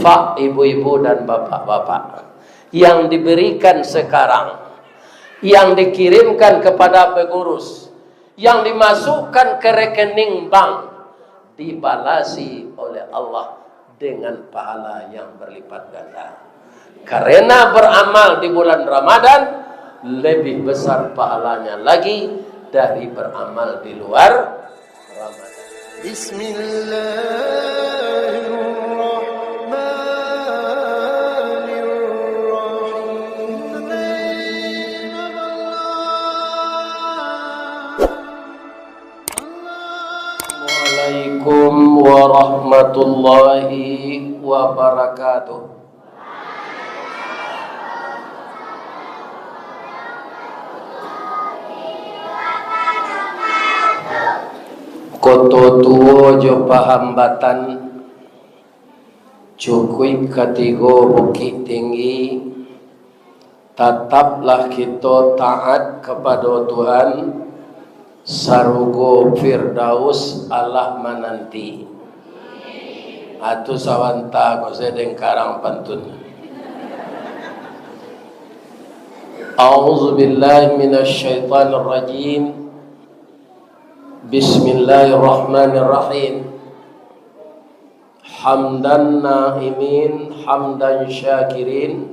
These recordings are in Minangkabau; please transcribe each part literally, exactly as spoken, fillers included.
Pak, ibu-ibu, dan bapak-bapak, yang diberikan sekarang, yang dikirimkan kepada pengurus, yang dimasukkan ke rekening bank, dibalasi oleh Allah dengan pahala yang berlipat ganda. Karena beramal di bulan Ramadan, lebih besar pahalanya lagi dari beramal di luar Ramadan. Bismillahirrahmanirrahim. Assalamualaikum warahmatullahi wabarakatuh. Koto Tuo jo Pahambatan, cukuik katigo Bukik Tinggi, tataplah kito taat kapado Tuhan, sarugo Firdaus alah mananti. Atu sabanta ko sadang karang pantun. A'udzubillahi minasyaitonirrajim. Bismillahirrahmanirrahim. Hamdan na'imin, hamdan syakirin,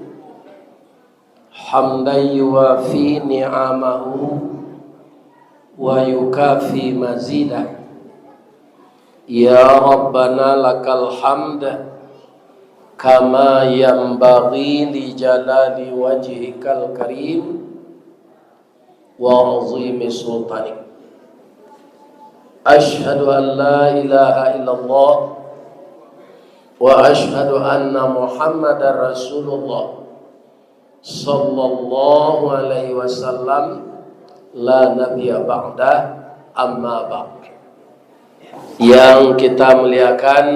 hamdan yuwafi ni'amahu wa yukafi mazidah. Ya Rabbana lakal hamd, kama yanbaghi li jalali wajhikal karim wa azimi sultanik. Asyhadu an la ilaha illallah wa asyhadu anna Muhammadar Rasulullah sallallahu alaihi wasallam, la nabiyya ba'dah, amma ba'd. Yang kita muliakan,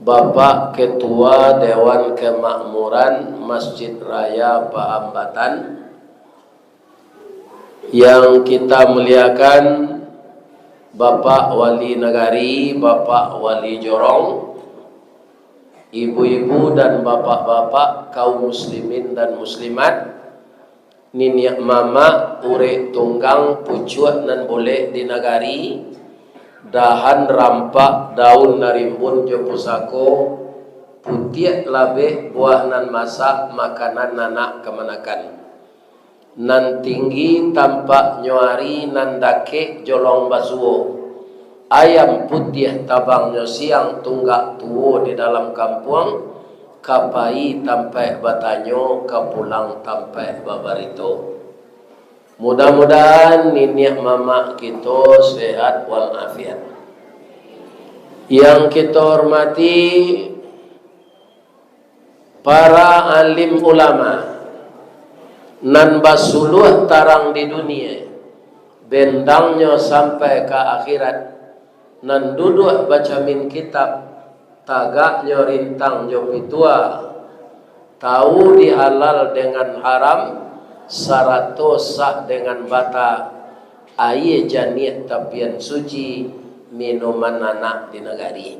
Bapak Ketua Dewan Kemakmuran Masjid Raya Pahambatan, yang kita muliakan, Bapak Wali Nagari, Bapak Wali Jorong, ibu-ibu dan bapak-bapak, kaum muslimin dan muslimat, niniak mamak, urek tunggang, pucuak nan bulek di nagari, dahan rampak, daun nan rimbun jo pusako, putiak labek, buah nan masak, makanan anak kamanakan. Nan tinggi tampaknyo ari, nan dakek jolong basuo. Ayam putiah tabangnyo siang, tunggak tuo di dalam kampuang, ka pai tampaik batanyo, ka pulang tampaik babarito. Mudah-mudahan niniak mamak kito sehat walafiat. Yang kito hormati, para alim ulama nan basuluah tarang di dunia, bendangnyo sampai ka akhirat, nan duduak bacamin kitab, tagaknyo rintang jo pitua, tahu di halal dengan haram, sarato sah dengan bata, aia janiah tapian suci, minuman anak di nagari.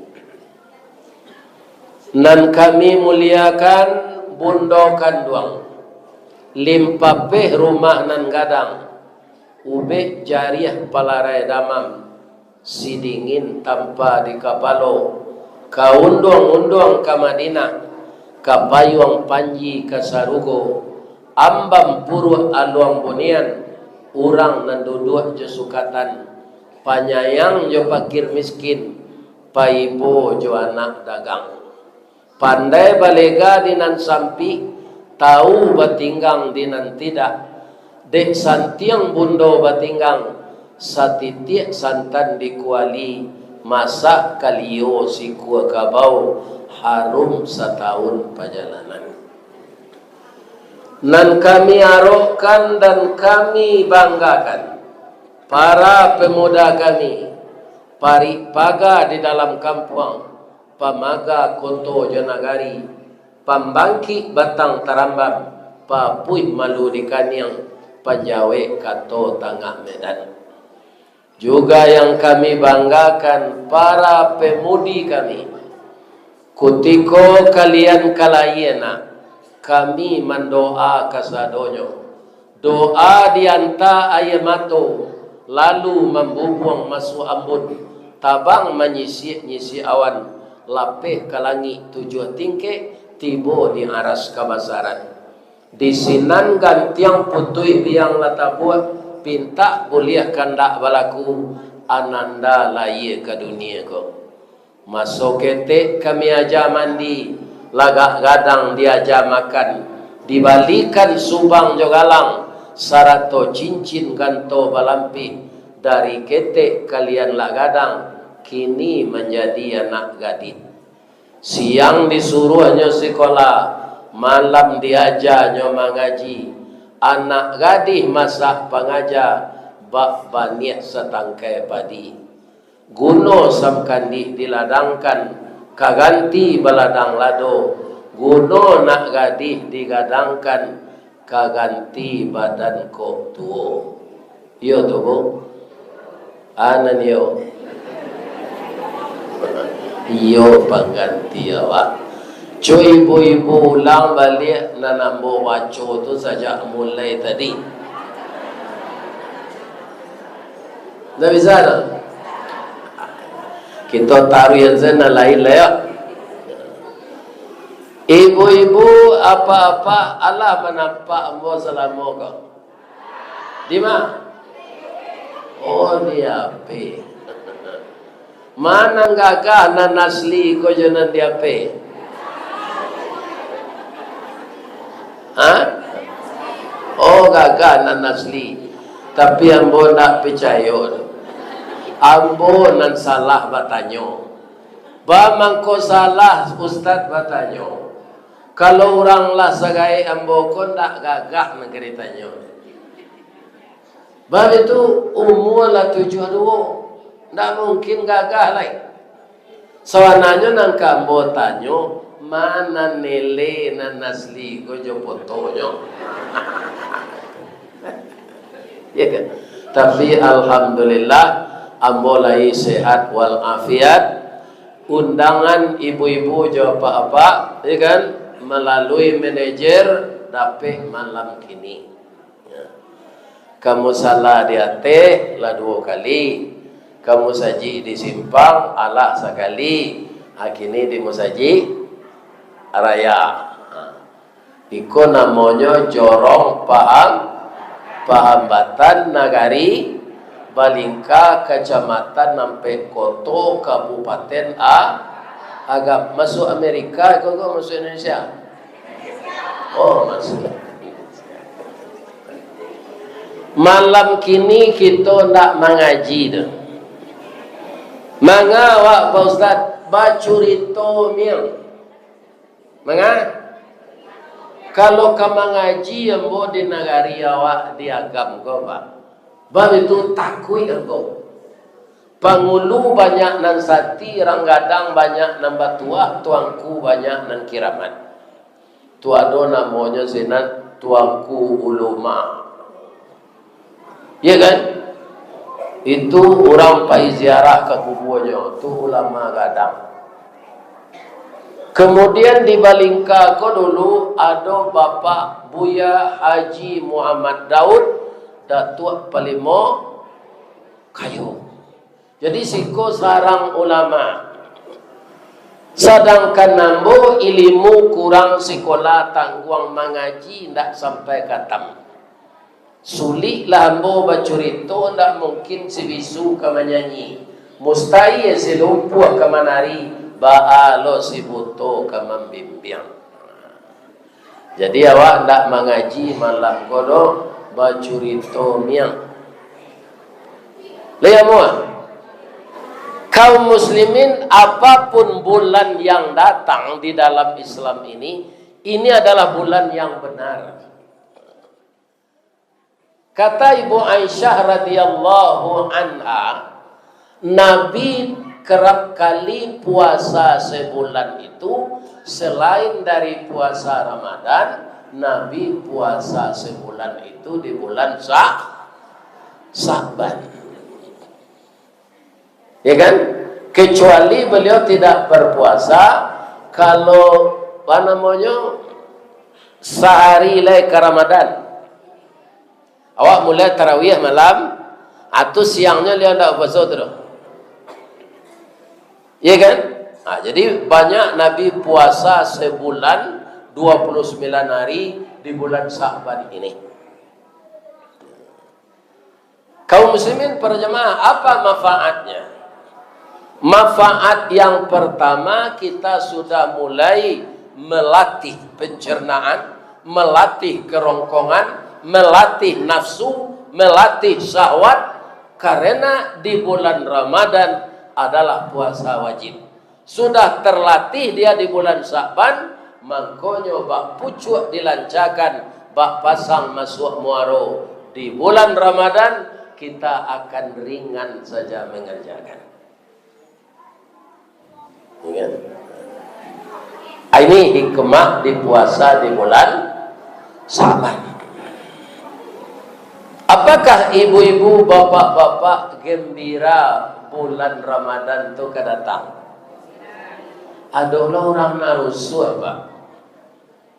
Nan kami muliakan, bundo kanduang, limpapeh rumah nan gadang, ubek jariah palarai damam, sidingin tampa di kapalo, kaunduang-unduang ka Madinah, kapayuang panji ka sarugo, ambam puruak aluang bunian, urang nan duduak jo sukatan, panyayang jo pakir miskin, paibo jo anak dagang. Pandai balega di nan sampik, tahu batinggang di nan tidak. Dek santiang bundo batinggang, satitiak santan di kuali, masak kalio sikua kabau, harum satahun pajalanan. Nan kami arokkan dan kami banggakan, para pemuda kami, parik paga di dalam kampuang, pamaga koto jo nagari, pambangkik batang tarambam, papuih malu di kaniang, panjawek kato tangah medan. Juga yang kami banggakan, para pemudi kami, Kutiko kalian ka layie nak, kami mandoa kasadonyo. Doa dianta aia mato, lalu mambubuang masuak ambun, tabang manyisiak-nyisiak awan, lapeh ka langik tujuah tingkek, tibo di aras kabasaran. Di sinan gantiang putuih biang lah tabuak, pintak buliah kandak balaku, ananda layie ka dunie ko. Maso ketek kami aja mandi, lagak gadang diaja makan, dibalikan subang jo galang, sarato cincin ganto balampih, dari ketek kalian lah gadang, kini manjadi anak gadih. Siang disuruahnyo sikola, malam diajanyo mangaji. Anak gadih masak pangaja, bak baniah satangkai padi. Guno samkandih diladangkan, ka ganti baladang lado. Guno nak gadih digadangkan, ka ganti badan kok tuo. Iyo tu, Bu? Anan iyo. Iyo pangganti awak. Cu ibu-ibu ulang baliak nan ambo baco tu sajak mulai tadi. Ndak bisa tu. Kito taruihan sajo nan lain lah, yo. Ibu-ibu, apak-apak, alah manampak ambo salamo ko? Di ma? Oh, di H P. Ma nan gagah, nan asli ko jo nan di H P? Ha? Oh, gagah nan asli. Tapi ambo ndak picayo tu. Ambo nan salah batanyo. Ba mangko salah Ustaz batanyo? Kalau urang lah sagaek ambo ko ndak gagah nan ka ditanyo. Bab itu umua lah tujuah duo, ndak mungkin gagah lai. Sabananyo nan ka ambo tanyo, ma nan nilai nan asli ko jo fotonyo. Ya kan? Tapi alhamdulillah, ambo lai sehat wal afiat. Undangan ibu-ibu jo apak-apak, ya kan, malalui manajer dapek malam kini. Ya. Ka musala di ateh lah duo kali, ka musajik di simpang alah sakali, a kini di musajik raya. Ha. Iko namonyo jorong paham, pahambatan nagari Balingka, Kacamatan Ampek Koto, Kabupaten A-, Agam. Masuak Amerika iko ko masuak Indonesia? Oh, masuak. Malam kini kito ndak mangaji tu. Manga awak, Pak Ustaz, bacurito miang. Manga? Kalau ka mangaji ambo di nagari awak di Agam ko, Pak, baitu takuik ambo. Pangulu banyak nan sati, rang gadang banyak nan batuah, tuangku banyak nan kiramat. Tu ado namonyo sinan Tuangku Uluma. Ya kan? Itu urang pai ziarah ka kubuanyo, tu ulama gadang. Kemudian di Balingka ko dulu ado Bapak Buya Haji Muhammad Daud, Datuak Palimo Kayo. Jadi siko sarang ulama. Sadangkan ambo ilimu kurang, sikola tangguang, mangaji indak sampai katam. Suliklah ambo bacurito, ndak mungkin si bisu ka manyanyi, mustahil si lumpuah ka manari, baa lo si buto ka mambimbiang. Jadi awak ndak mangaji malam ko doh, bacurito miang. Lai amuah. Kaum muslimin, apapun bulan yang datang di dalam Islam ini, ini adalah bulan yang benar. Kata Ibu Aisyah radhiyallahu anha, Nabi kerap kali puasa sebulan itu, selain dari puasa Ramadan, Nabi puasa sebulan itu di bulan Sa-, Sa'ban. Ya kan? Kecuali beliau tidak berpuasa Kalau, apa namonyo, sahari lai ka Ramadan, awak mulai tarawih malam, atau siangnyo liau ndak puaso tu doh. Iya kan? Nah, jadi banyak Nabi puasa sebulan dua puluh sembilan hari di bulan Sya'ban ini. Kaum muslimin para jamaah, apa manfaatnya? Manfaat yang pertama, kita sudah mulai melatih pencernaan, melatih kerongkongan, melatih nafsu, melatih syahwat, karena di bulan Ramadan adalah puasa wajib. Sudah terlatih dia di bulan Sya'ban, mangkonyo bak pucuak dilancakan, bak pasang masuak muaro. Di bulan Ramadan, kita akan ringan saja mengerjakan. Ya kan? Ini hikmah di puasa di bulan Sya'ban. Apakah ibu-ibu, bapak-bapak gembira bulan Ramadan tu ka datang? Adolah urang nan rusuah, Pak.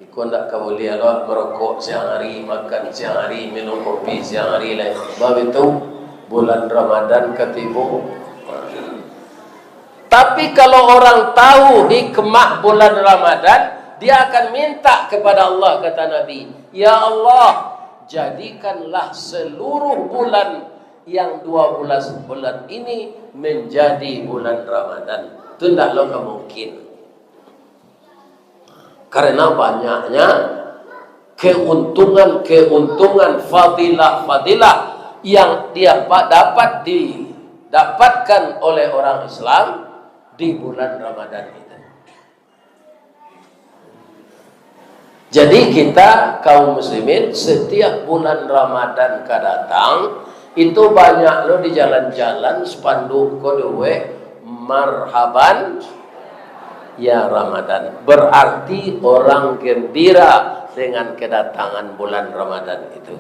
Iko ndak ka buliah lo merokok siang hari, makan siang hari, minum kopi siang hari lai. Sabab itu, bulan Ramadan ka tibo. Tapi kalau orang tahu hikmah bulan Ramadan, dia akan minta kepada Allah, kata Nabi, "Ya Allah, jadikanlah seluruh bulan yang dua belas bulan ini menjadi bulan Ramadan." Tu ndak lo ka mungkin. Karena banyaknya keuntungan-keuntungan, fadilah-fadilah yang dia pa-, dapat didapatkan oleh orang Islam di bulan Ramadan itu. Jadi kita kaum muslimin, setiap bulan Ramadan ka datang, itu banyak lo di jalan-jalan spanduk ko duwek, "Marhaban ya Ramadan." Berarti orang gembira dengan kedatangan bulan Ramadan itu.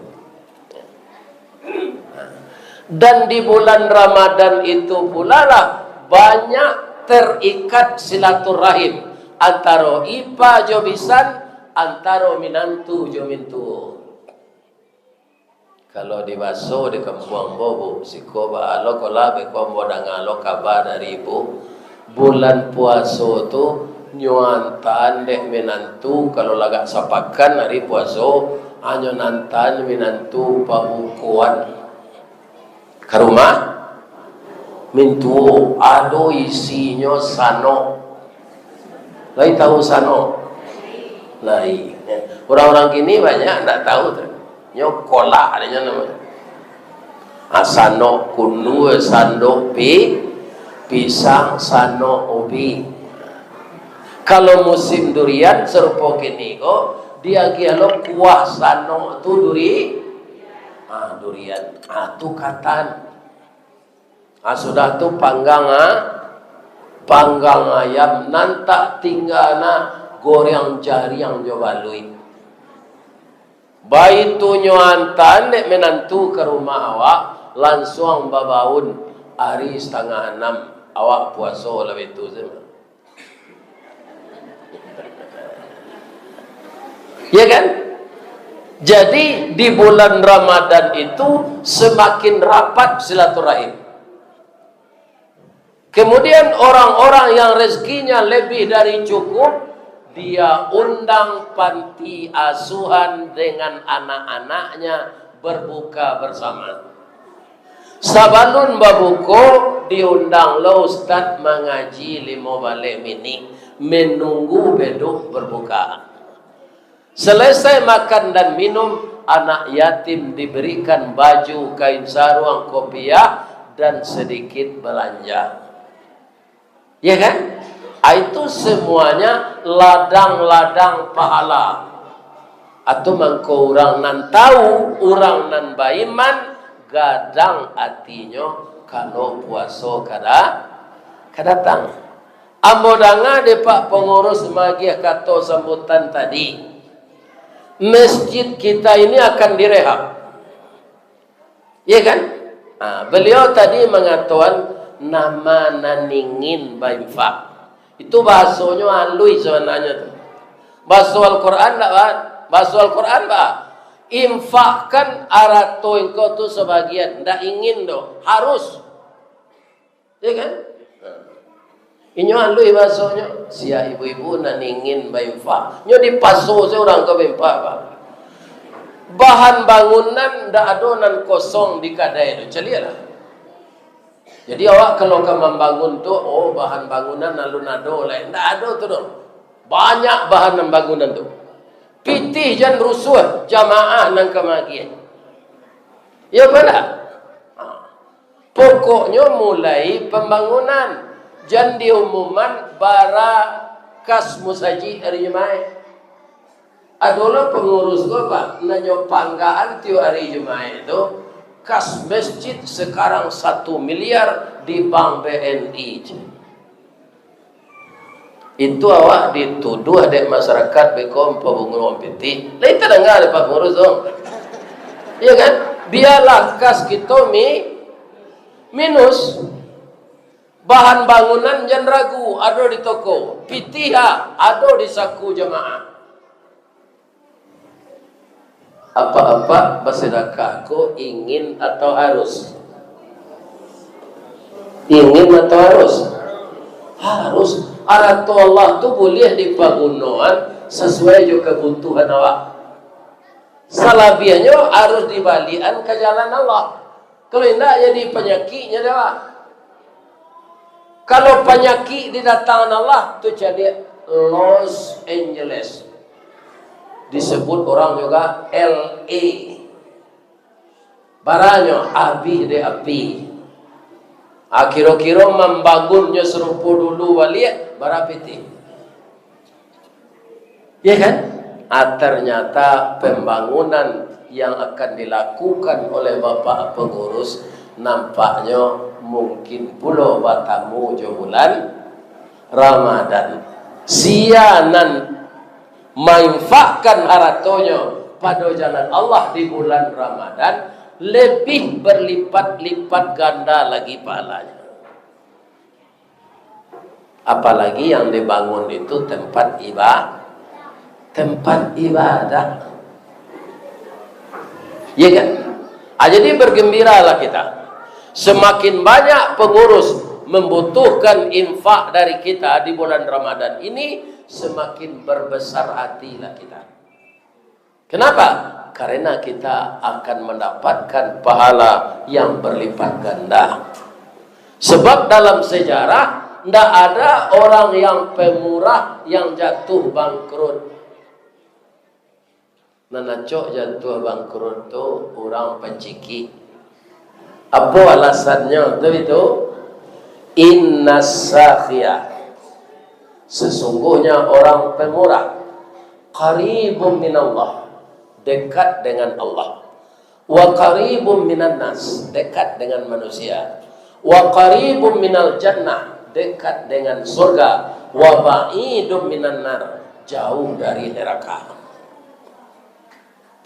Dan di bulan Ramadan itu pulalah banyak terikat silaturahim antaro ipa jo bisan, antaro minantu jo mintuo. Kalau di baso di kampuang ambo, Bu, siko ba alo ko lah, beko ambo danga lo kaba dari ibu, bulan puaso tu nyo antaan dek minantu, kalau lah agak sapakan ari puaso, anyo antaan minantu pabukoan ka rumah mintuo, ado isinyo sanok. Lai tahu sanok? Lai. Urang-urang kini banyak ndak tahu tu. Nyo kolak ado nyo namonyo. Ah, sanok kunua, sandok pi-, pisang, sanok ubi. Kalau musim durian sarupo kini ko, diagiah lo kuah sanok tu duri-, ah, durian. Ah, tu katan. Ah, sudah tu panggang, ah, panggang ayam, nan tak tingga nah goreng jariang jo baluik. Baitu nyo antaan dek minantu ka rumah awak, lansuang babaun ari satangah anam, awak puaso lah baitu se. Ya kan? Jadi, di bulan Ramadan itu semakin rapat silaturahim. Kemudian, orang-orang yang rezekinya lebih dari cukup, dia undang panti asuhan dengan anak-anaknya berbuka bersama. Sabalun babuko, diundang lo ustaz mangaji limo baleh minik, menunggu beduk berbuka. Selesai makan dan minum, anak yatim diberikan baju, kain saruang, kopiah, dan sedikit belanja. Ya kan? Ah, itu semuanya ladang-ladang pahala. Atau mangko urang nan tahu, urang nan baiman, gadang atinyo kalau puaso kada, kadatang. Ambo danga dek Pak Pengurus magiah kato sambutan tadi, masjid kita ini akan direhab. Iya kan? Ah, beliau tadi mangatoan nama nan ingin bainfak. Itu bahasonyo aluih sabananyo tu. Bahaso Al-Quran ndak, Pak? Bahaso Al-Quran, Pak? Infakkan arato engkau tu sabagian, ndak ingin doh, harus. Ya kan? Inyo aluih bahasonyo, sia ibu-ibu nan ingin bainfak. Nyo dipaso se urang ka bainfak, Pak. Bahan bangunan ndak ado nan kosong di kadai tu. Caliaklah. Jadi awak kalau ka mambangun tu, oh, bahan bangunan alun ado lai. Ndak ado tu doh. Banyak bahan nan bangunan tu. Pitih jan rusuah, jamaah nan ka magiah. Ya apa ndak? Ha. Pokoknyo mulai pambangunan, jan diumuman bara kas musajik ari Jumaik. Adolah pangurus ko, Pak, nan nyo panggaan tiok ari Jumaik tu, kas masjid sakarang satu miliar di bank B N I. Itu awak dituduah dek masyarakat beko mampabunguah pitih. Lai tadanga dek Pak Pangurus tu. Iya kan? Bialah kas kito mi-, minus. Bahan bangunan jan ragu, ado di toko. Pitih ha, ado di saku jamaah. Apak-apak basadakah ko ingin atau harus? Ingin atau harus? Harus. Arato Allah tu buliah dipagunoan sasuai jo kabutuhan awak. Salabiahnyo harus dibaliakan ka jalan Allah. Kalau indak, jadi panyakiknyo dek awak. Kalau panyakik didatangan Allah, tu caliak Los Angeles. Disebut orang juga L A. Baranyo abih dek api. Ah, kiro-kiro mambangunnyo sarupo dulu baliak, bara pitih. Ya kan? Ah, ternyata pembangunan yang akan dilakukan oleh Bapak Pengurus nampaknyo mungkin pulo batamu jo bulan Ramadan. Sia nan mainfakkan haratonyo pado jalan Allah di bulan Ramadan, lebih berlipat-lipat ganda lagi pahalanya. Apalagi yang dibangun itu tempat iba-, tempat ibadah. Ya kan? Ah, jadi bergembiralah kita. Semakin banyak pengurus membutuhkan infak dari kita di bulan Ramadan ini, semakin berbesar hatilah kita. Kenapa? Karena kita akan mendapatkan pahala yang berlipat ganda. Sebab dalam sejarah, ndak ada orang yang pemurah yang jatuh bangkrut. Nan acok jatuh bangkrut tu urang pancikik. Apo alasannyo tu itu? Innas sakhia, sesungguhnya orang pemurah, qaribun minallah, dekat dengan Allah. Wa qaribun minan nas, dekat dengan manusia. Wa qaribun minal jannah, dekat dengan surga. Wa ba'idun minan nar, jauh dari neraka.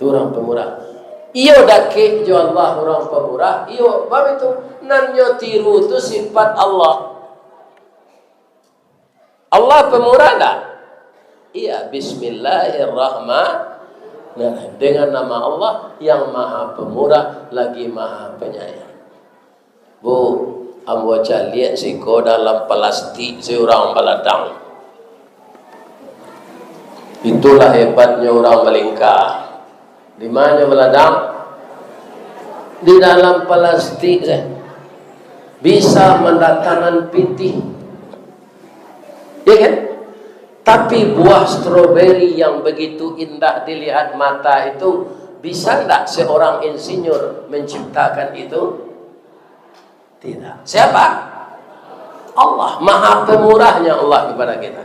Tu urang pamurah. Iyo dakek jo Allah urang pamurah, iyo, bab itu nan nyo tiru tu sifat Allah. Allah pamurah ndak? Iya, bismillahirrahmanirrahim. Dengan nama Allah yang Maha Pemurah lagi Maha Penyayang. Bu, ambo caliak siko dalam palastik si urang baladang. Itulah hebatnyo urang Malingka. Di ma nyo baladang? Di dalam palastik se. Bisa mandatangan pitih. Ya kan? Tapi buah stroberi yang begitu indah dilihat mata itu, bisa ndak seorang insinyur menciptakan itu? Tidak. Siapa? Allah. Maha pemurahnya Allah kepada kita.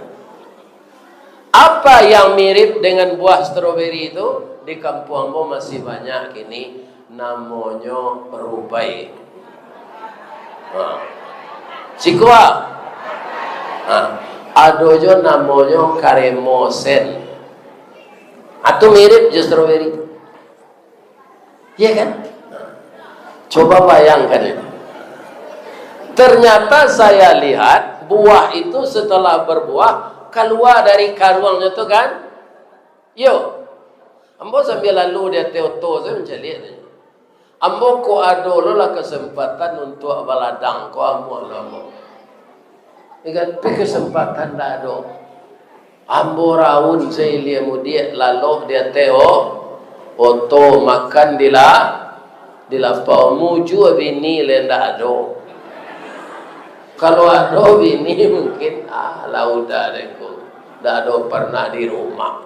Apa yang mirip dengan buah stroberi itu? Di kampuang ambo masih banyak kini, namonyo rubai. Ha. Siko, ha. Ado jo namonyo karemosen. Atu mirip jo stroberi. Iya kan? Coba bayangkan itu. Ternyata saya lihat, Buah itu setelah berbuah, kalua dari karuangnyo tu kan? Iyo. Ambo sambia lalu di ateh oto, sajo mancaliak tu. Ambo ko ado lo lah kesempatan untuak baladang, ko amuah lo ambo. Iyo kan? Tapi kesempatan ndak ado. Ambo raun sailia mudiak, lalok di ateh o-, oto, makan di la-, di lapau. Mujua bini lai ndak ado. Kalau ado bini, mungkin, ah, lah udah deh ko. Ndak ado pernah di rumah.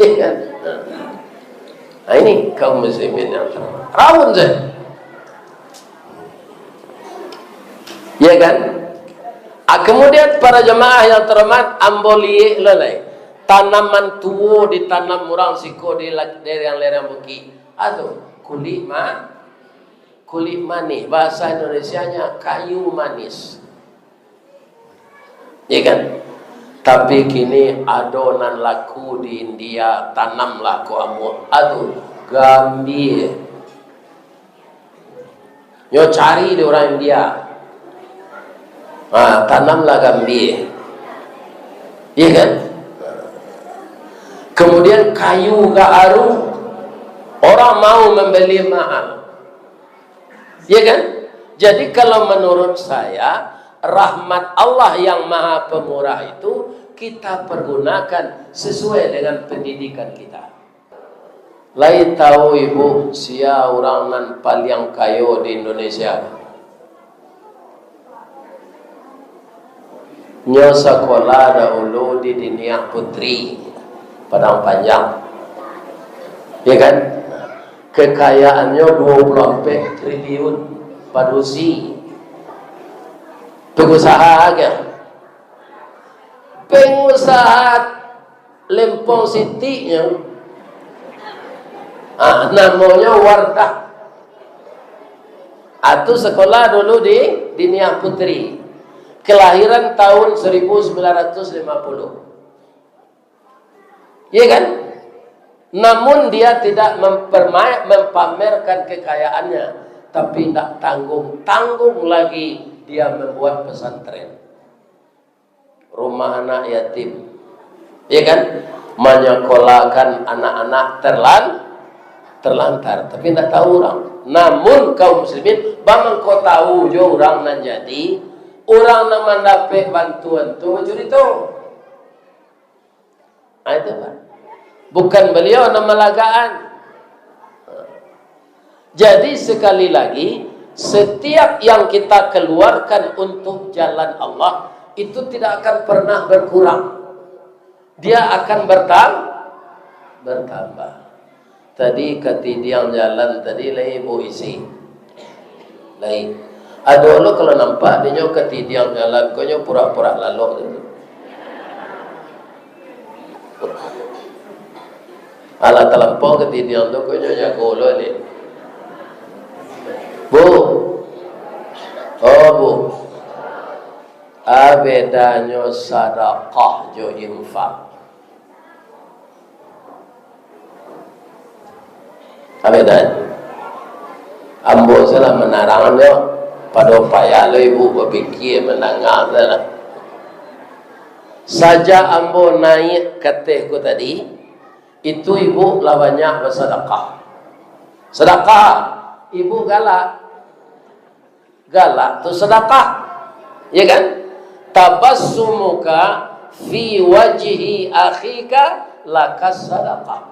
Iyo kan? Nah, ini kaum muslimin yang terhormat. Raun sajo. Iyo kan? Ah, kemudian para jamaah yang terhormat, ambo liek lo lai. Tanaman tuo ditanam urang siko di la-, lereng-lereng bukik. Ah, tu, kulik ma-, kulik manih. Bahasa Indonesianya kayu manis. Iyo kan? Tapi kini ado nan laku di India, tanamlah ko amuah. Ado gambia. Nyo cari di urang India. Ha, tanamlah gambia. Iyo kan? Kemudian kayu gaaru, orang mau membeli mahal. Iyo kan? Jadi, kalau menurut saya, rahmat Allah yang Maha Pemurah itu kita pergunakan sesuai dengan pendidikan kita. Lai tahu ibu, sia urang nan paliang kayo di Indonesia? Nyo sakolah dahulu di Diniah Putri, Padang Panjang. Iyo kan? Kekayaannyo duo puluah ampek triliun padusi. Pengusaha aja. Pengusaha Lempong Sitiknyo. Ah, namonyo Wardah. Atu sekolah dulu di Diniah Putri. Kelahiran tahun seribu sembilan ratus lima puluh. Iya kan? Namun dia tidak memperma-, mempamerkan kekayaannya, tapi tidak tanggung-tanggung lagi dia membuat pesantren. Rumah anak yatim. Iya kan? Menyekolahkan anak-anak terlan-, terlantar. Tapi ndak tahu urang. Namun kaum muslimin, bamangko tahu jo urang nan jadi, urang nan mandapek bantuan tu bacurito. Ah, itu, Pak. Bukan beliau nan malagaan. Jadi, sekali lagi, setiap yang kita keluarkan untuk jalan Allah, itu tidak akan pernah berkurang. Dia akan bertam-, bertambah. Tadi katidiang jalan tadi lai ibu isi. Lai. Ado lo kalau nampak dinyo katidiang jalan, konyo pura-pura lalok tu. Alah talampau katidiang tu, konyo jago lo ni. Bu. Oh, Bu. Ah, bedanyo sadakah jo infak. Apo dah? Ambo salah manarang nyo, pado payah lo ibu bapikia mandanga salah. Sajak ambo naiak ka ateh ko tadi, itu ibu lah banyak basadakah. Sadakah, ibu galak. Galak tu sadakah. Ya kan? Tabassumuka fi wajhi akhika laka sadakah.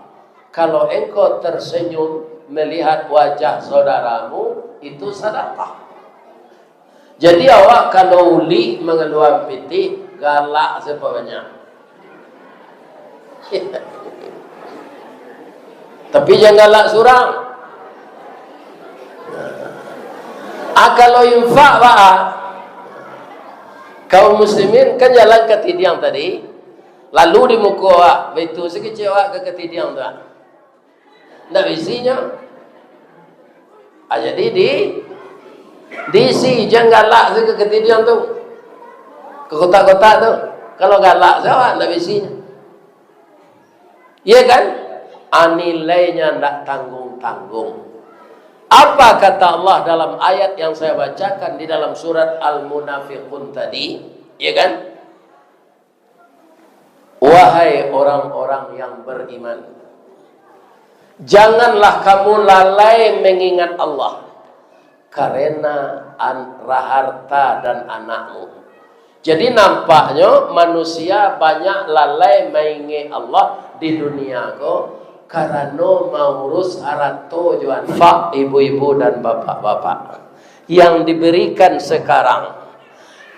Kalau engkau tersenyum melihat wajah saudaramu, itu sadakah. Jadi awak kalau uli mangaluan pitih, galak sabanyak. Tapi jan galak surang. Ah, kalau infak, Pak, ah, kaum muslimin kan jalan ka katidiang tadi, lalu di muko awak, baitu sakecek awak ka katidiang tu, ah. Ndak bisi nyo. Ah, jadi di, diisi, jan galak sajo ka katidiang tu. Ka kotak-kotak tu. Kalau galak sajo, ndak bisi nyo. Iya kan? Ah, nilainya ndak tanggung-tanggung. Apa kata Allah dalam ayat yang saya bacakan di dalam surat Al-Munafiqun tadi? Ya kan? Wahai orang-orang yang beriman, janganlah kamu lalai mengingat Allah karena an-, harta dan anakmu. Jadi, nampaknyo manusia banyak lalai maingek Allah di dunia ko karano maurus harato jo anak. Pak, ibu-ibu dan bapak-bapak, yang diberikan sekarang,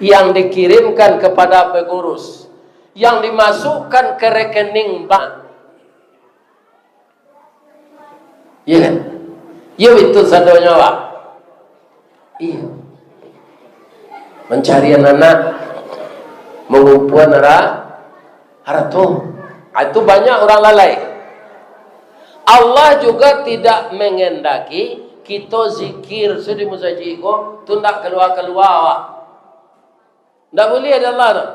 yang dikirimkan kepada pengurus, yang dimasukkan ke rekening bank. Iya kan? Iyo, itu sadonyo, Pak. Iya. Mancarian anak, mangumpuan hara-, harato. Ah, itu banyak urang lalai. Allah juga tidak menghendaki kito zikir se di musajik ko, tu ndak kalua-kalua awak. Ndak buliah dek Allah tu.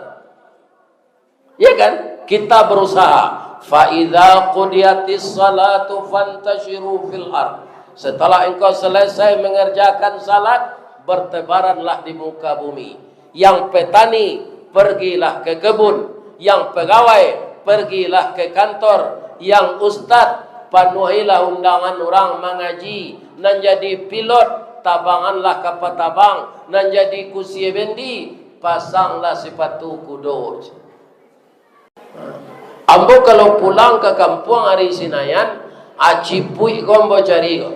Ya kan? Kita berusaha. "Fa idza qudiyatis salatu fantashiru fil ard." Setelah engkau selesai mengerjakan salat, bertebaranlah di muka bumi. Yang petani, pergilah ke kebun. Yang pegawai, pergilah ke kantor. Yang ustaz, panuhilah undangan urang mangaji. Nan jadi pilot, tabanganlah kapa tabang. Nan jadi kusie bendi, pasanglah sipatu kudo. Ambo kalau pulang ka kampuang ari Sinayan, acipuik ko ambo cari ko.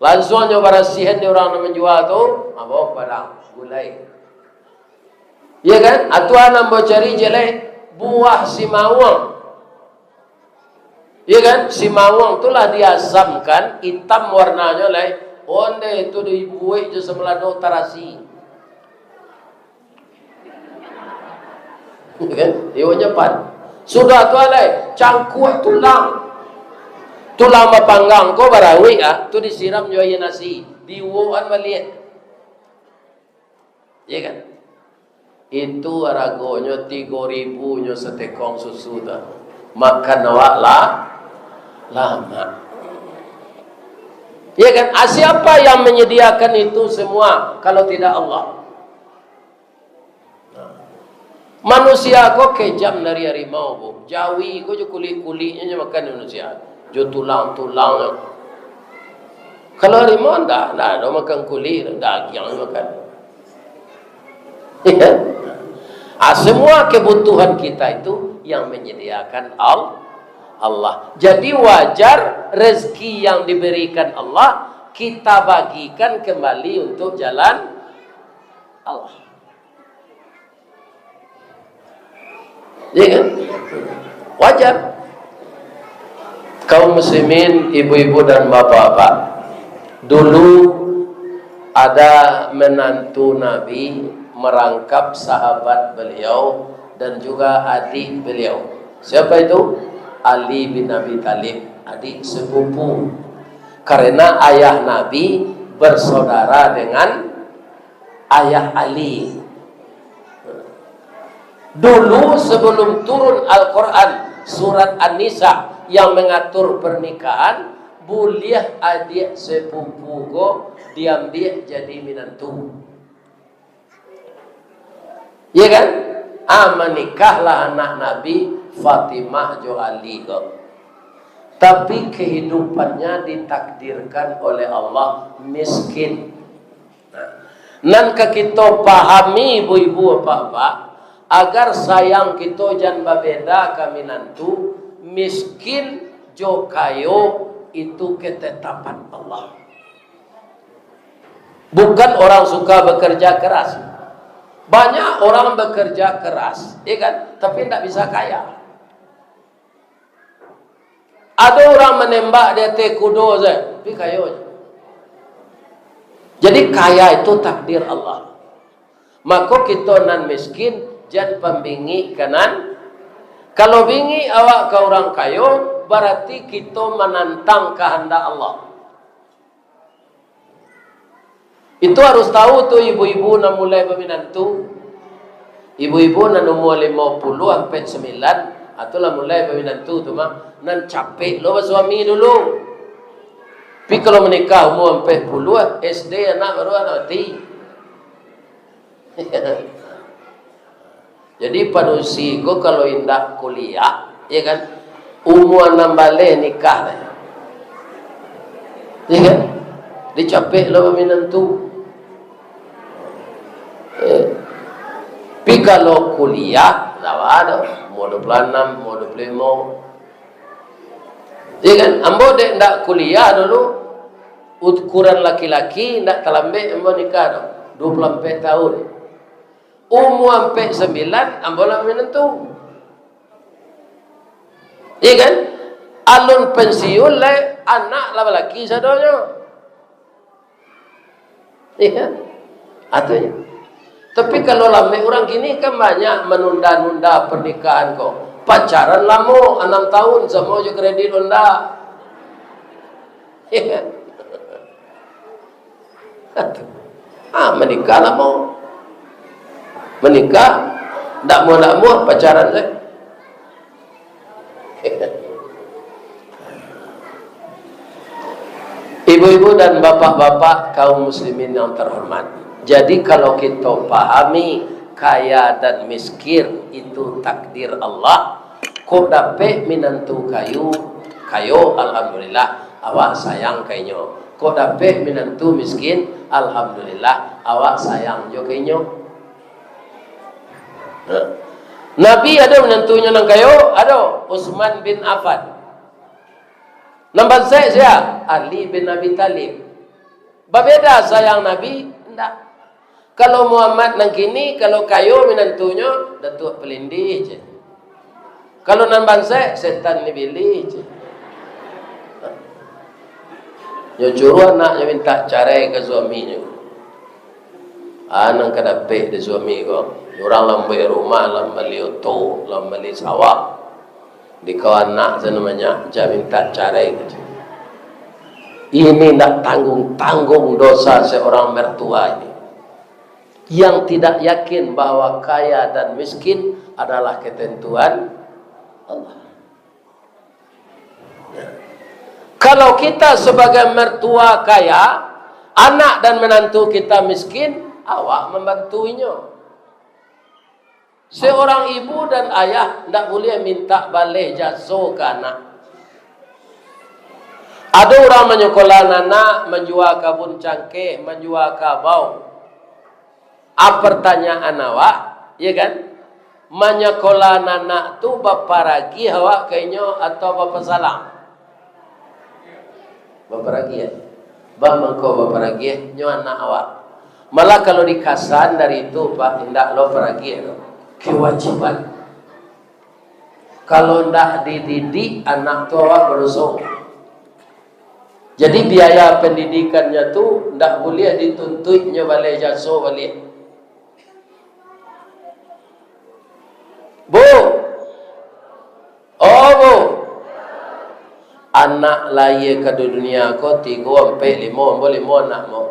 Lansuang nyo barasiahan di urang nan manjua tu, ambo padang, gulai. Iya kan? Atuan ambo cari jelek, buah simauang. Iya kan? Simauang tu lah diasamkan, itam warnanyo lai. Onde tu dibuek jo samalado tarasi. Iya kan? Iwaknyo pan. Sudah tu alai, cangkuak tulang. Tulang bapanggang ko barawik ah, tu disiram jo aia nasi. Diuwokan baliak. Iya kan? Itu aragonyo tigo ribu nyo satekong susu tu. Makan awak lah, lamak. Iya kan? Ah, siapa yang menyediakan itu semua kalau tidak Allah? Nah. Manusia ko kejam dari harimau, Bu. Jawi ko jo kulik-kuliknyo nyo makan manusia. Jo tulang-tulangnyo. Kalau harimau ndak, ndak ado makan kulik, dagiang nyo makan. Ya kan? Ah, semua kebutuhan kita itu yang menyediakan Al-, Allah. Jadi wajar rezeki yang diberikan Allah kita bagikan kembali untuk jalan Allah. Ya kan? Wajar. Kaum muslimin, ibu-ibu dan bapak-bapak, dulu ada menantu Nabi merangkap sahabat beliau dan juga adik beliau. Siapa itu? Ali bin Abi Thalib, adik sepupu. Karena ayah Nabi bersaudara dengan ayah Ali. Dulu sebelum turun Al-Quran, surat An-Nisa yang mengatur pernikahan, buliah adiak sepupu ko diambiak jadi minantu. Iya kan? Ah, manikahlah anak Nabi, Fatimah jo Ali ko. Tapi kehidupannya ditakdirkan oleh Allah miskin. Nah, nan ka kito pahami, ibu-ibu, bapak-bapak, agar sayang kito jan babeda ka minantu, miskin jo kayo itu ketetapan Allah. Bukan orang suka bekerja keras. Banyak orang bekerja keras, ya kan? Tapi ndak bisa kaya. Ado urang manembak di ateh kudo sajo, tapi kayo juo. Jadi, kaya itu takdir Allah. Mako, kito nan miskin, jan pambingik ka nan. Kalau bingik awak ka urang kayo, barati kito manantang kahandak Allah. Itu harus tahu tu ibu-ibu nan mulai baminantu. Ibu-ibu nan umua limo puluah ampek sambilan, ah, tu lah mulai baminantu tu mah. Nan capek lo basuami dulu. Tapi kalau manikah umua ampek puluah, S D anak baru anak mati. Jadi, padusi ko kalau indak kuliah, ya kan, umua anam baleh nikah lah. Ya kan? Dicapek lo minantu. Eh. Tapi kalau kuliah, ndak baa doh. Umua dua puluah anam, umua dua puluah limo. Ya kan? Ambo dek ndak kuliah dulu, ukuran laki-laki ndak talambek ambo nikah doh. Dua puluah ampek tahun. Umua ampek sambilan, ambo lah minantu. Iya kan? Alun pensiun lai, anak lah balaki sadonyo. Iya kan? Atunyo. Tapi kalau lambek urang kini kan banyak manunda-nunda pernikahan ko. Pacaran lamo, anam tahun, samo jo kredit Honda. Iya kan? Ah, manikah lah mau. Manikah, ndak mau, ndak mau, pacaran sajo. Ibu-ibu dan bapak-bapak kaum muslimin yang terhormat, jadi kalau kita pahami kaya dan miskin itu takdir Allah, kok dapek minantu kayu, kayo, alhamdulillah, awak sayang ka inyo. Kok dapek minantu miskin, alhamdulillah, awak sayang jo ka inyo. Nabi ado minantunyo nan kayo? Ado, Utsman bin Affan. Nan bansaik sia? Ali bin Abi Thalib. Babeda sayang Nabi? Indak. Kalau Muhammad nan kini, kalau kayo minantunyo, Datuak Palindih je. Kalau nan bansaik, setan ni bilih je. Nyo suruah anaknyo mintak carai ka suaminyo. Ah, nan ka dapek dek suami ko. Urang lah mambuek rumah, lah mambali oto, lah mambali sawah. Dikau anak sajo banyak, jan mintak carai. Ini ndak tanggung-tanggung dosa seorang mertua ini. Yang tidak yakin bahwa kaya dan miskin adalah ketentuan Allah. Kalau kita sebagai mertua kaya, anak dan menantu kita miskin, awak mambantu inyo. Seorang ibu dan ayah ndak buliah mintak baleh jaso ka anak. Ado urang manyakolah anak, manjua kabun cangkeh, manjua kabau. A, pertanyaan awak, ya kan? Manyakolah anak tu baparagiah awak ka inyo atau bapasalam? Baparagiah. Baa mangko baparagiah, nyo anak awak. Malah kalau dikasan dari itu, Pak, indak lo paragiah tu. Kewajiban. Kalau ndak dididik, anak tu awak badoso. Jadi, biaya pendidikannyo tu ndak buliah dituntuiknyo baleh jaso baliak. Bu! Oh, Bu! Anak lahia ka dunia ko tigo, ampek, limo, ambo limo anak, Bu.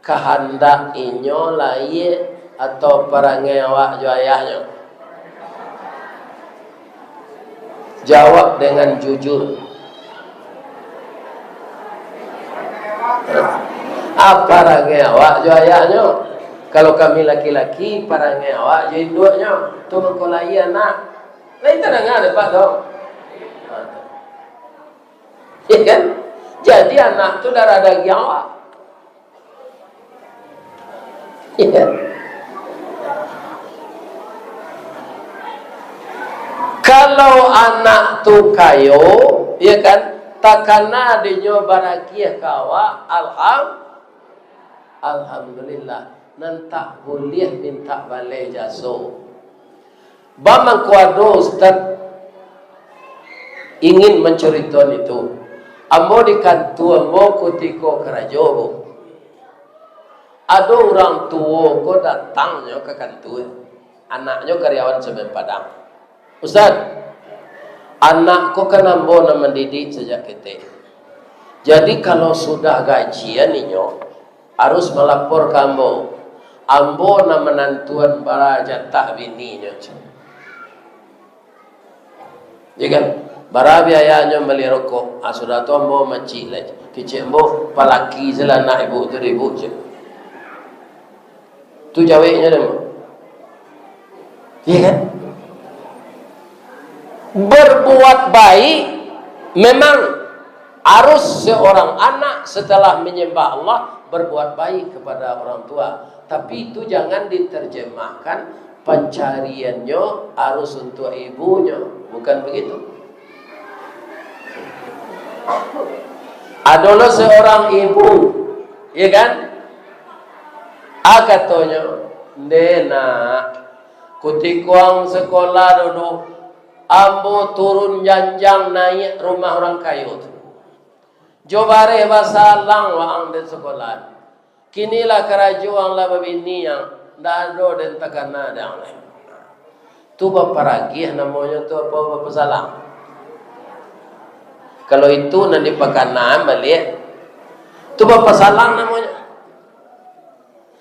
Kahandak inyo lahia atau parangai awak jo ayahnyo? Jawab dengan jujur. Ah, parangai awak jo ayahnyo. Kalau kami laki-laki, parangai awak jo induaknyo. Tu mangko lahia anak. Lain tadanga dek Pak tu. Ya kan? Jadi anak tu darah dagiang awak. Ya. Kalau anak tu kayo, ya kan, takana dinyo baragiah ka awak, alham-, alhamdulillah, nan tak buliah mintak baleh jaso. Baa mangko ado, Ustaz, ingin mancaritoan itu. Ambo di kantua ambo kutiko karajo, Bu. Ado urang tuo ko datangnyo ka kantua. Anaknyo karyawan Semen Padang. "Ustaz, anak ko kan ambo nan mandidik sajak ketek. Jadi, kalau sudah gajian inyo, harus malapor ka ambo. Ambo nan manantuan bara jatah bininyo," cek. Ya kan? "Bara biayanyo mambali rokok, ah, sudah tu ambo macik lai." Kecek ambo, palaki se lah anak ibu tu dek ibu, cek. Tu jaweknyo deh, ambo. Iya kan? Berbuat baik memang harus seorang anak setelah menyembah Allah berbuat baik kepada orang tua. Tapi itu jangan diterjemahkan pencariannyo harus untuk ibunyo. Bukan begitu. Adolah seorang ibu, ya kan? Ah, katonyo, "Ndeh nak, kutiko ang sekolah dulu, ambo turun janjang naiak rumah urang kayo tu. Jo bareh basalang waang den sekolah. Kini lah karajo ang lah babini ang, ndak ado den takana dek ang lai." Tu baparagiah namonyo tu, apo bapasalang? Kalau itu nan dipakanaan baliak, tu bapasalang namonyo.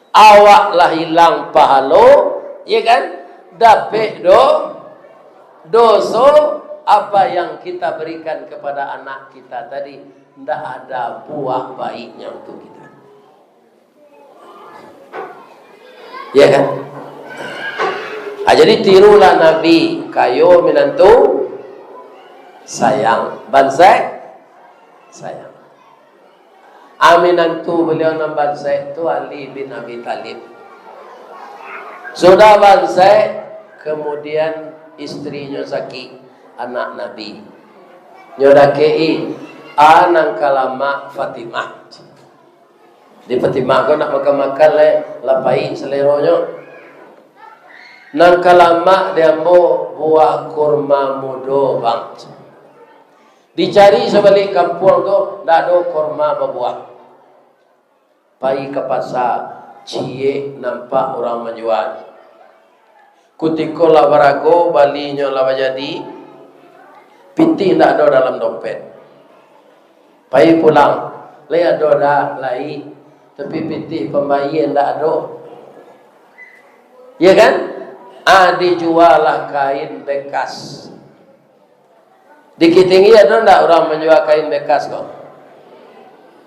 Awak lah hilang pahalo, ya kan? Dapek do-, doso, apa yang kita berikan kepada anak kita tadi, ndak ada buah baiknya untuk kita. Ya kan? Ah, jadi tirulah Nabi, kayo minantu sayang, bansaik sayang. Ah, minantu baliau nan bansaik tu Ali bin Abi Thalib. Sudah bansaik, kemudian istrinyo sakik, anak Nabi. Nyo dakek-i, ah, nan ka lamak Fatimah. Di Fatimah ko nak makan-makan lai, lah paik saleronyo. Nan ka lamak di ambo buah kurma mudo, Bang. Dicari sabalik kampuang tu, ndak ado kurma babuah. Pai ka pasa, ciek nampak urang manjua. Kutiko lah barago, balinyo lah bajadi, pitih ndak ado dalam dompet. Pai pulang, lai ado dak, lai, tapi pitih pambayia ndak ado. Ya kan? Ah, dijualah kain bekas. Di Kitinggi ado ndak urang manjua kain bekas ko?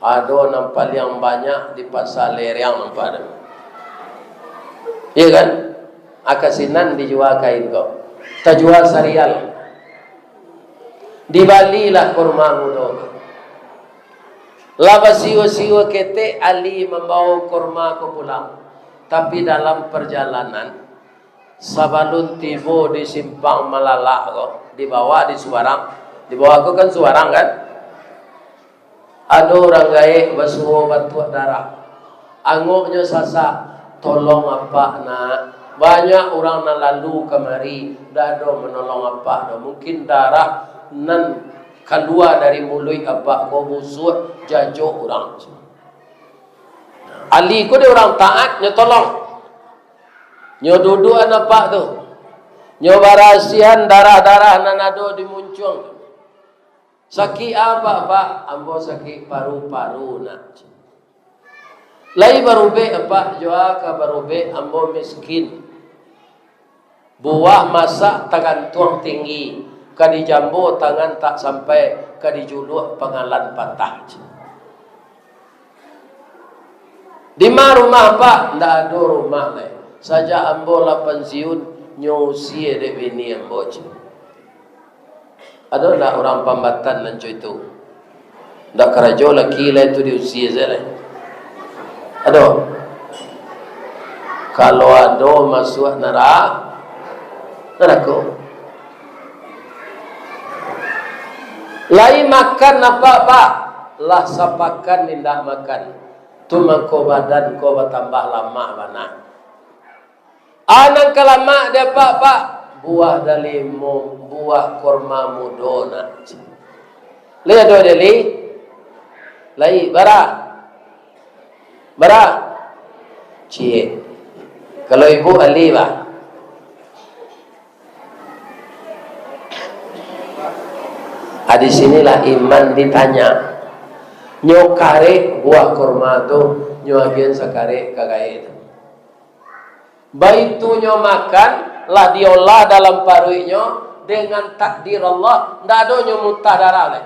Ado, nan paliang banyak di Pasa Lereang nampak tu. Iya kan? Aka sinan dijua kain ko. Tajua sarial. Dibalilah kurma mudo ko. Lah basiwa-siwa ketek, Ali mambawa kurma ko pulang. Tapi dalam perjalanan, sabalun tibo di Simpang Malalak ko, di bawah di Subarang. Di bawah ko kan Subarang kan? Ado urang gaek basuo batuak darah. Angoknyo sasak, "Tolong apak, nak. Banyak urang nan lalu kamari, ndak ado manolong apak doh. Mungkin darah nan kalua dari muluik apak ko busuak, jajok urang." Ali ko dek urang taat, nyo tolong. Nyo duduakan apak tu. Nyo barasiahan darah-darah nan ado di muncuang tu. "Sakik apo, Pak?" "Ambo sakik paru-paru, nak." "Lai barubek, Pak?" "Jo a ka barubek, ambo miskin. Buah masak tagantuang tinggi, ka dijambo tangan tak sampai, ka dijuluak pangalan patah." "Dima rumah, Pak?" "Ndak ado rumah lai. Sajak ambo lah pansiun, nyo usie dek bini ambo," cek. Ado ndak urang Pambatan nan co itu? Ndak karajo laki lai tu diusie sajo lai. Ado? Kalau ado masuak nara-, narako. Lai makan apak, Pak? Lah sapakan indak makan. Tu mangko badan ko batambah lamah bana. A nan ka lamak di apak, Pak? Buah dalimo, buah kurma mudo, nak. Lai ado di Ali? Lai, bara? Bara? Ciek. Kalau ibu Ali, bah? Ah, di sinilah iman ditanya. Nyo karek buah kurma tu, nyo agiahan sakarek ka gaek tu. Baitu nyo makan, lah diolah dalam paruiknyo dengan takdir Allah, ndak ado nyo muntah darah lai.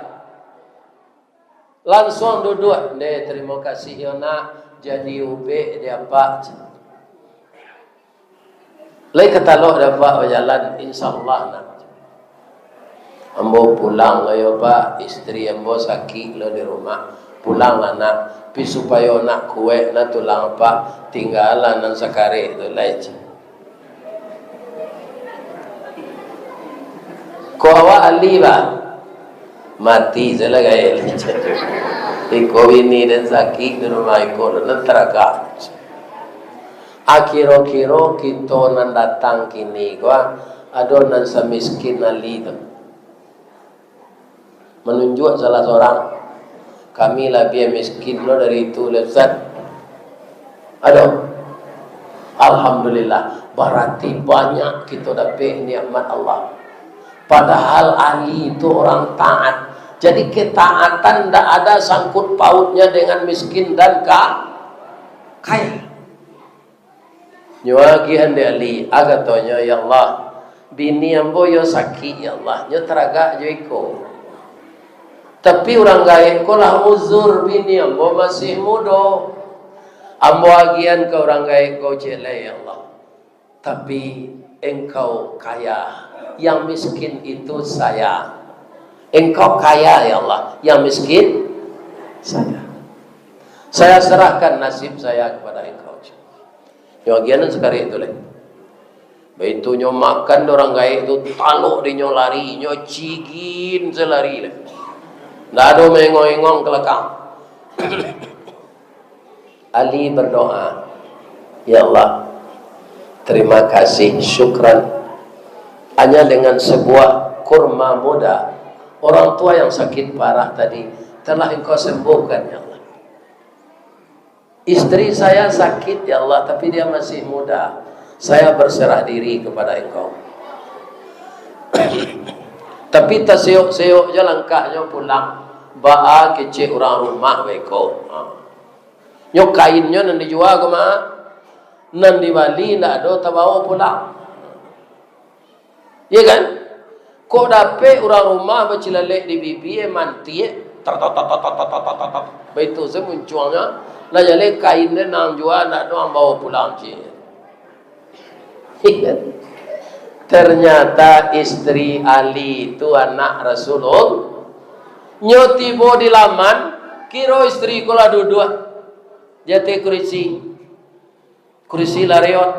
Lansuang duduak, "Ndeh, tarimo kasih yo, Nak, jadi ubek di Apak." Lai ka talok dek Apak bajalan, insyaallah, Nak. Ambo pulang lo yo, Pak, istri ambo sakik lo di rumah. Pulanglah, Nak, pi supayo nak kuek nah tulang Apak, tinggalah nan sakarek tu lai. Ko awak ahli, Pak? Mati sajolah gaek. Iko bini den sakik di rumah iko, nan taragak. Akiro-kiro kito nan datang kini ko, ado nan samiskin Ali tu. Manunjuak salah sorang, "Kami labiah miskin lo dari itu, Ustaz." Ado. Alhamdulillah, bararti banyak kito dapek nikmat Allah. Padahal Ali itu orang taat. Jadi ketaatan ndak ada sangkut pautnya dengan miskin dan ka-, kaya. Nyo agiahan dek Ali, a katonyo, "Ya Allah, bini ambo yo sakik, ya Allah, nyo taragak jo iko. Tapi urang gaek ko lah uzur, bini ambo masih mudo. Ambo agiahan ka urang gaek ko ciek lai, ya Allah. Tapi Engkau kaya, yang miskin itu saya. Engkau kaya, ya Allah, yang miskin saya. Saya serahkan nasib saya kepada Engkau." Nyo agiahan sakarek tu lai. Baitu nyo makan dek urang gaek tu, talok di nyo lari, nyo cigin se lari lai. Ndak ado maengong-engong ka lakang. Ali berdoa, "Ya Allah, terima kasih, syukran. Hanya dengan sebuah kurma muda, orang tua yang sakit parah tadi telah Engkau sembuhkan, ya Allah. Istri saya sakit, ya Allah, tapi dia masih muda. Saya berserah diri kepada Engkau." Tapi taseyok-seyok ja langkahnyo pulang. Baa kecek urang rumah beko. Ha. Nyo kainnyo nan dijua ko, Mak. Nan dibali ndak ado tabawo pulang. Iya kan? Kok dapek urang rumah bacilalek di bibia, mantiak, tar, tar, tar. Baitu se muncuangnyo, lah jaleh kain den nan jua, ndak ado nan bawo pulang, cik. Iya kan? Ternyata istri Ali tu anak Rasulullah. Nyo tibo di laman, kiro istri ko lah duduak di ateh kurisi. Kurisi lah reot.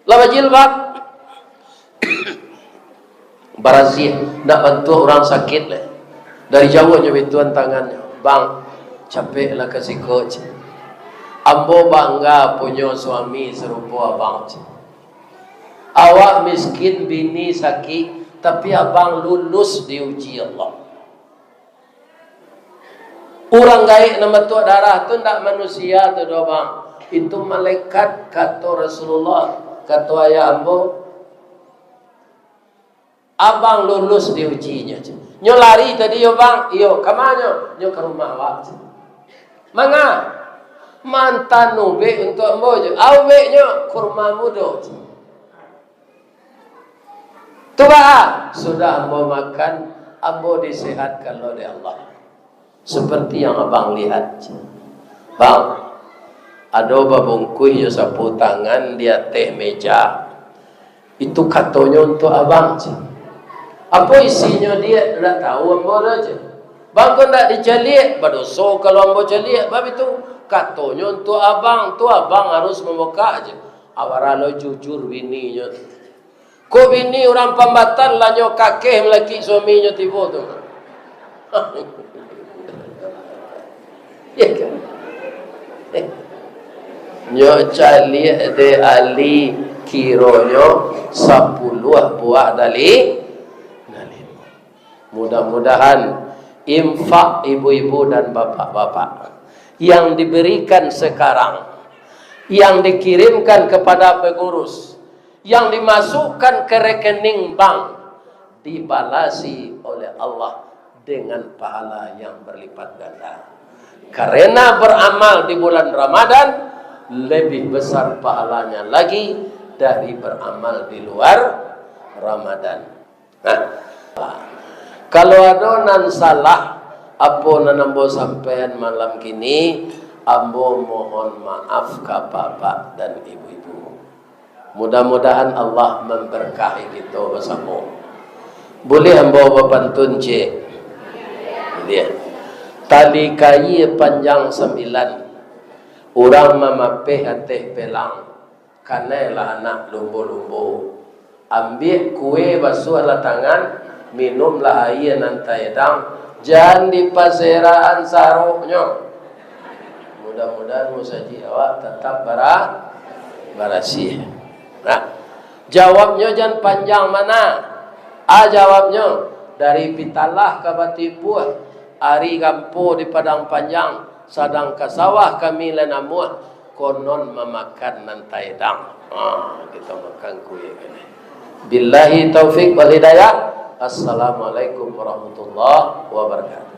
Lah bajilbab. Barasiah, ndak bantuak urang sakik lai. Dari jauah nyo bituan tangannyo. "Bang, capeklah ka siko," cek. "Ambo bangga punyo suami sarupo abang," cek. "Awak miskin, bini sakik, tapi abang lulus diuji Allah." Urang gaek nan batuak darah tu ndak manusia tu doh, Bang. Itu malaikat, kato Rasulullah, kato ayah ambo. Abang lulus diujinyo. Nyo lari tadi yo, Bang? Iyo. Ka ma nyo? Nyo ka rumah awak. Manga? Mantan ubek untuak ambo jo. A ubeknyo? Kurma mudo. Tu baa, sudah ambo makan, ambo disehatkan lo dek Allah. Seperti yang abang lihat. Bang, ado babungkuih jo sapu tangan di ateh meja. Itu katonyo untuak abang, cek. Apo isinyo, Diak? Ndak tahu ambo doh, cek. Bang, kok ndak dicaliak? Badoso kalau ambo caliak, bab itu. Katonyo untuak abang, tu abang harus mambukak, cek. Awarah lo jujur bininyo tu. Kok bini urang pambatan lah nyo kakeh malakik suaminyo tibo tu. Ya kan? Nyo caliak dek Ali, kironyo sapuluah buah dali-, dalimo. Mudah-mudahan infak ibu-ibu dan bapak-bapak yang diberikan sekarang, yang dikirimkan kepada pengurus, yang dimasukkan ke rekening bank, dibalasi oleh Allah dengan pahala yang berlipat ganda. Karena beramal di bulan Ramadan lebih besar pahalanya lagi dari beramal di luar Ramadan. Nah, Kalau ado nan salah, apo nan ambo sampaian malam kini, ambo mohon maaf ka bapak dan ibu-ibu. Mudah-mudahan Allah mambarkahi kito basamo. Buliah ambo bapantun, ciek? Buliah. Tali kaia panjang sambilan, urang mamapeh ateh pelang, kanai lah anak lumbo-lumbo. Ambiak kue, basuahlah tangan, minumlah aia nan taedang, jan dipaserahan saroknyo. Mudah-mudahan musajik awak tatap bara-, barasiah. Nah, jawabnyo jan panjang bana. A jawabnyo, dari Pitalah ka Batipuah, ari gampo di Padang Panjang, sadang ka sawah kami lai namuah, konon mamakan nan taedang. Ha, kito makan kue kini. Billahi taufik wal hidayah. Assalamualaikum warahmatullahi wabarakatuh.